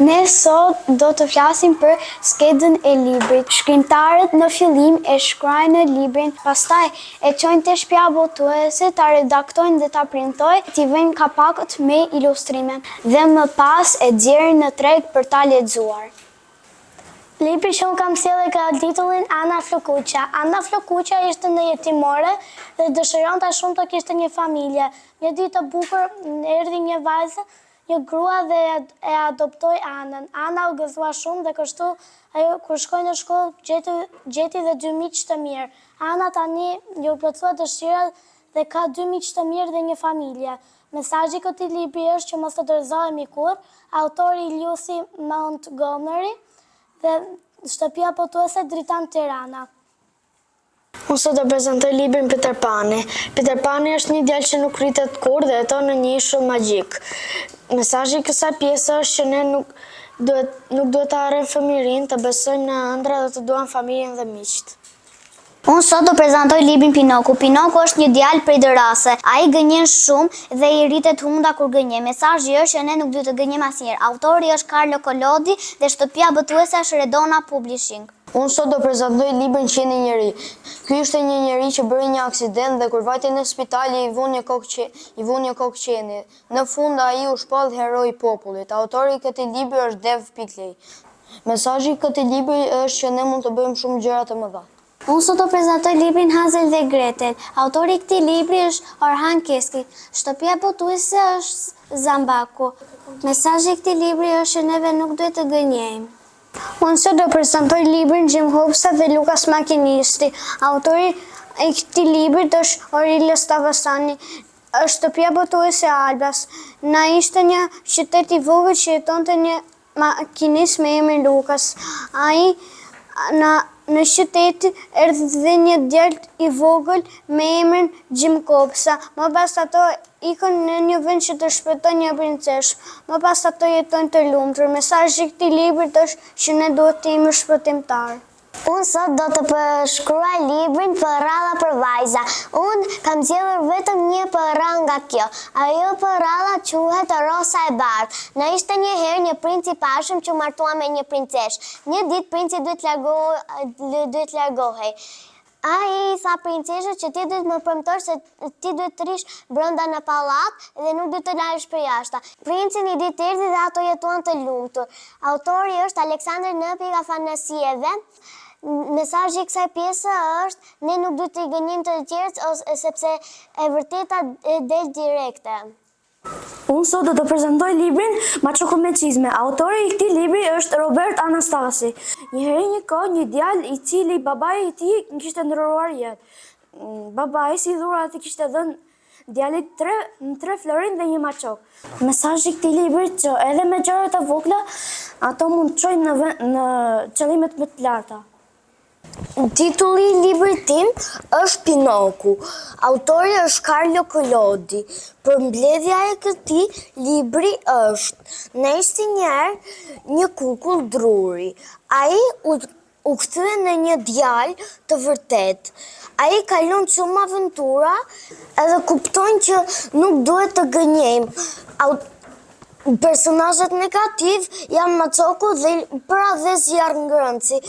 Ne sot do të flasim për skedën e librit. Shkrimtarët në fillim e shkruajnë librin, pastaj e çojnë te shtëpia botuese ta redaktojnë dhe ta printojnë, t'i vëjnë kapakët me ilustrime dhe më pas e nxjerrin në treg për ta lexuar. Libri që unë kam sjellë e ka titullin Ana Flokëkuqja. Ana Flokëkuqja ishte në jetimore dhe dëshironte shumë të kishte një familje. Një ditë të bukur erdhi një vajzë Një grua dhe e adoptoi Anën. Ana u gëzua shumë dhe kështu ajo kur shkoi në shkollë gjeti gjeti dhe dy miq të mirë. Ana tani iu plotësua dëshira dhe ka dy miq të mirë dhe një familje. Mesazhi i këtij libri është që mos të dorëzohemi kurrë, autori Lucy Montgomery dhe shtëpia botuese Dritan Tirana. Unë sot do prezantoj librin Peter Pani. Peter Pani është një djalë që nuk rritet kurrë dhe jeton në një ishull magjik. Mesazhi i kësaj pjese është që ne nuk duhet nuk duhet ta harrojmë fëmijërinë, të besojmë në ëndrra dhe të duam familjen dhe miqtë. Unë sot do prezantoj librin Pinoku. Pinoku është një djalë prej dërrase. Ai gënjen shumë dhe i rritet hunda kur gënjen. Mesazhi është që ne nuk duhet të gënjejmë asnjëherë. Autori është Carlo Collodi dhe shtëpia botuese është Redona Publishing. Unë sot do prezantoj librin Qeni njeri. Ky ishte një njeri që bëri një aksident dhe kur vajti në spital i vunë një kokë i vunë një kokë qeni. Në fund ai u shpall hero i popullit. Autori i këtij libri është Dav Pilkey. Mesazhi i këtij libri është që ne mund të bëjmë shumë gjëra të mëdha. Unë sot do prezantoj librin Hansel dhe Gretel. Autori i këtij libri është Orhan Keskin. Shtëpia botuese është Zambaku. Mesazhi i këtij libri është që neve nuk duhet të gënjejmë. Unë sot do prezantoj librin Xhim Kopsa dhe Lukas Makinisti. Autori i këtij librit është Aurelio Stavasani. Është shtëpia botuese e Albas. Në ishte një qytet i vogël që jetonte një makinist me emrin Lukas. Ai në në qytet erdhi dhe një djalë i vogël me emrin Xhim Kopsa. Më pas ato Ikën në një vend që të shpëtojnë një princeshë. Më pas ato jetojnë të lumtur. Mesazhi i këtij librit është që ne duhet të jemi shpëtimtarë. Unë sot do të përshkruaj librin Përralla për vajza. Unë kam zgjedhur vetëm një përrallë nga kjo. Ajo përralla quhet Rosa e Bardhë. Në ishte një herë një princ i pashëm që u martua me një princeshë. Një ditë princi duhet të largohej. Ai i tha princeshës që ti duhet më premtosh se ti duhet të rrish brenda në pallat dhe nuk duhet të dalësh përjashta. Princi një ditë erdhi dhe ato jetuan të lumtur. Autori është Aleksandër N. Afanasieve. Mesazhi i kësaj pjese është ne nuk duhet të i gënjejmë të tjerët sepse e vërteta del direkte. Unë sot do të prezantoj librin Maçoku me çizme. Autori i këtij libri është Robert Anastasi. Një herë një kohë një djalë i cili babai i tij kishte ndërruar jetë. Babai si dhuratë i kishte dhënë djalit tre, tre florin dhe një maçok. Mesazhi i këtij libri që edhe me gjëra të vogla ato mund të çojnë në, në qëllimet më të larta. Titulli i librit tim është Pinoku. Autori është Carlo Collodi. Përmbledhja e këtij libri është: Në ishte një herë një kukull druri. Ai u u kthye në një djalë të vërtetë. Ai kalon shumë aventura edhe kupton që nuk duhet të gënjejmë. Personazhet negativë janë Maçoku dhe pra dhe Zjarrngrënësi.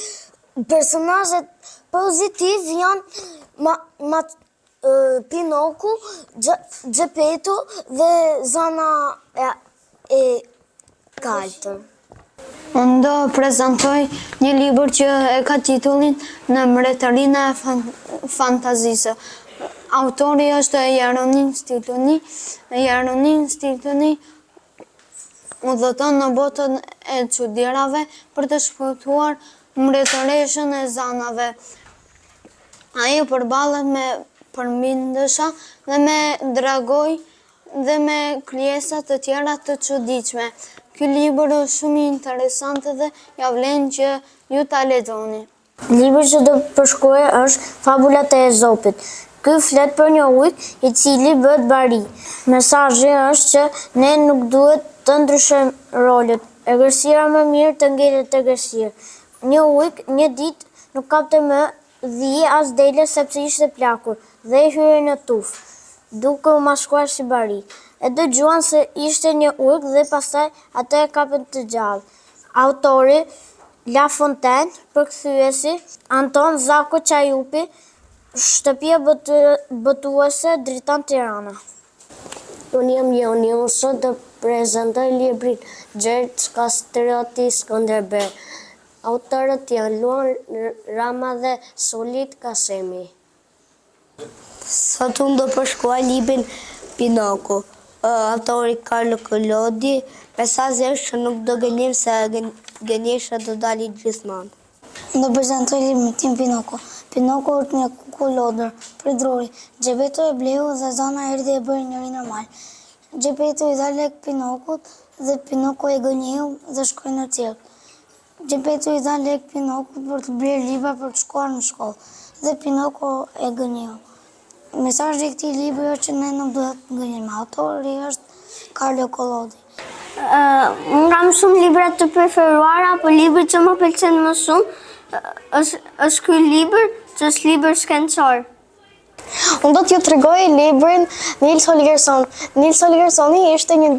Personazhet pozitivë janë ma, ma, Pinoku, Gjepeto dhe Zana e, e Kaltër. Unë do prezantoj një libër që e ka titullin Në mbretërinë e fantazisë. Autori është Jeronim Stiltoni. Jeronim Stiltoni udhëton në botën e çudirave për të shpëtuar mbretëreshën e zanave. Ai përballet me përmendësha dhe me dragoj dhe me krijesa të tjera të çuditshme. Ky libër është shumë interesant dhe ia vlen që ju ta lexoni. Libri që do përshkruaj është Fabulat e Ezopit. Ky flet për një ujk i cili bëhet bari. Mesazhi është që ne nuk duhet të ndryshojmë rolet. Egërsira më mirë të ngelet egërsirë. Një ujk një ditë nuk kapte më dhi as dele sepse ishte plakur dhe hyri në tufë, duke u maskuar si bari. E dëgjuan se ishte një ujk dhe pastaj atë e kapën të gjallë. Autori, La Fontaine, përkthyesi, Anton Zako Çajupi, Shtëpia Botuese Dritan Tirana. Unë jam Joni, unë sot do prezantoj librin Gjergj Kastrioti Skënderbeu. Autorët janë Luan Rama dhe Sulit Kasemi. Sot unë do përshkruaj librin Pinoku, autori Carlo Collodi, mesazhi është që nuk do gënjejmë se gënjeshtra do dali gjithmonë. Unë do prezantoj librin tim Pinoku. Pinoku është një kukull lodër, prej druri. Xhepeto e bleu dhe Zana erdhi e bëri njeri normal. Xhepeto i dha lek Pinokut dhe Pinoku e gënjeu dhe shkoi në cirk. Xhepeto i dha lekë Pinokut për të blerë libra për të shkuar në shkollë dhe Pinoko e gënjeu. Mesazhi i këtij libri është që ne nuk duhet të gënjejmë. Autori është Carlo Collodi. Unë kam shumë libra të preferuara, po libri që më pëlqen më shumë është është ky libër, që është libër shkencor. Unë do t'ju tregoj librin Nils Holgersson. Nils Holgerssoni ishte një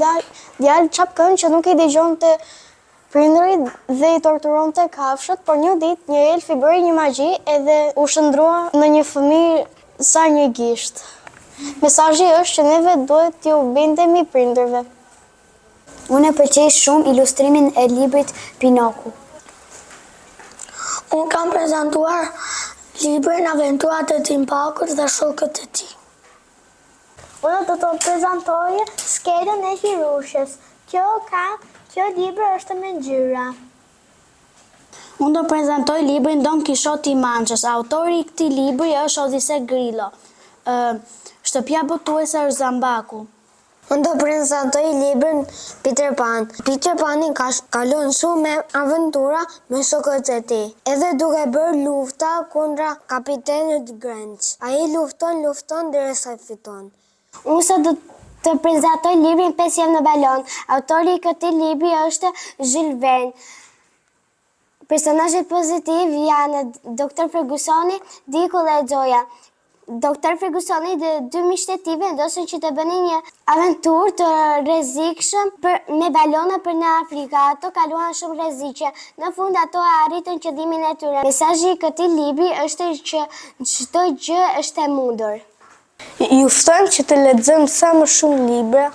djalë çapkën që nuk i dëgjonte Prindërit dhe i torturonte kafshët, por një ditë një elf i bëri një magji edhe u shndërrua në një fëmijë sa një gisht. Mesazhi është që neve duhet t'iu bindemi prindërve. Unë e pëlqej shumë ilustrimin e librit Pinoku. Unë kam prezantuar librin Aventurat e Timpakut dhe shokët e tij. Unë do të prezantoj skedën e Hirushës. Kjo ka, kjo libër është me ngjyra. Unë do prezantoj librin Don Kishoti i Mançës. Autori i këtij libri është Odhise Grillo. Shtëpia botuese është Zambaku. Unë do prezantoj librin Peter Pan. Peter Pani ka kalon shumë aventura me shokët e tij, edhe duke bërë lufta kundra kapitenit Grenç. Ai lufton, lufton derisa fiton. Unë sot do të prezantoj librin Pesë javë në balonë. Autori i këtij libri është Jules Verne. Personazhet pozitivë janë Doktor Fergusoni, Diku dhe Xhoja. Doktor Fergusoni dhe dy miqtë e tij vendosën që të bënin një aventurë të rrezikshëm për me balona për në Afrikë. Ato kaluan shumë rreziqe. Në fund ato e arritën qëllimin e tyre. Mesazhi i këtij libri është që çdo gjë është e mundur. Ju ftojmë që të lexojmë sa më shumë libra.